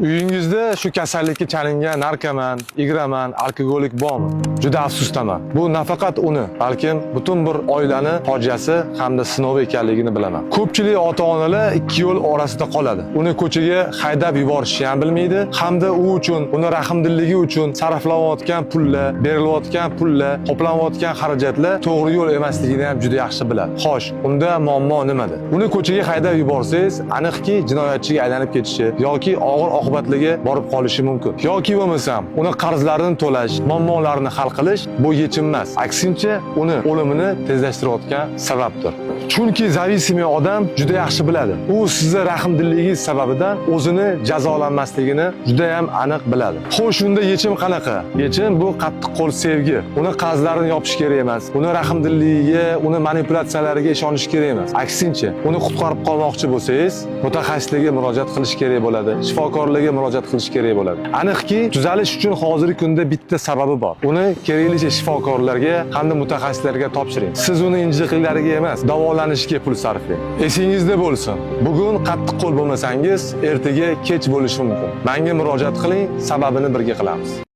Uyingizda shu kasallikka chalingan narkoman, igroman, alkogolik bormi? Juda afsusdaman. Bu nafaqat uni, balkim butun bir oilani fojiasi hamda sinovi ekanligini bilaman. Ko'pchilik ota-onalar ikki yo'l orasida qoladi. Uni ko'chaga haydab yuborishni ham bilmaydi, hamda u uchun, uni rahmdilligi uchun sarflanayotgan pullar, berilayotgan pullar, qoplanayotgan xarajatlar to'g'ri yo'l emasligini ham juda yaxshi biladi. Xo'sh, unda muammo nimada? Uni ko'chaga haydab yuborsangiz, aniqki jinoyatchiga aylanib ketishi yoki og'ir oqibatlarga borib qolishi mumkin. Yoki bo'lmasam, uni qarzlarini to'lash, muammolarini hal qilish bu yechim emas. Aksincha, uni o'limini tezlashtirayotgan sababdir. Chunki зависимый odam juda yaxshi biladi. U sizni rahmdilligingiz sababidan o'zini jazolanmasligini juda ham aniq biladi. Xo'sh, unda yechim qanaqa? Yechim bu qattiq qo'l sevgi. Uni qarzlarini yopish kerak emas. Uni rahmdilligiga, uni manipulyatsiyalariga ishonish kerak emas. Aksincha, uni qutqarib qolmoqchi bo'lsangiz, mutaxassislarga murojaat qilish kerak bo'ladi, shifokorlarga murojaat qilish kerak bo'ladi. Aniqki, tuzalish uchun hozirgi kunda bitta sababi bor. Uni keraklicha shifokorlarga hamda mutaxassislarga topshiring. Siz uni injiqliklariga emas, davolanishga pul sarflang. Esingizda bo'lsin. Bugun qattiq qo'l bo'lmasangiz, ertaga kech bo'lishi mumkin. Menga murojaat qiling, sababini birga qilamiz.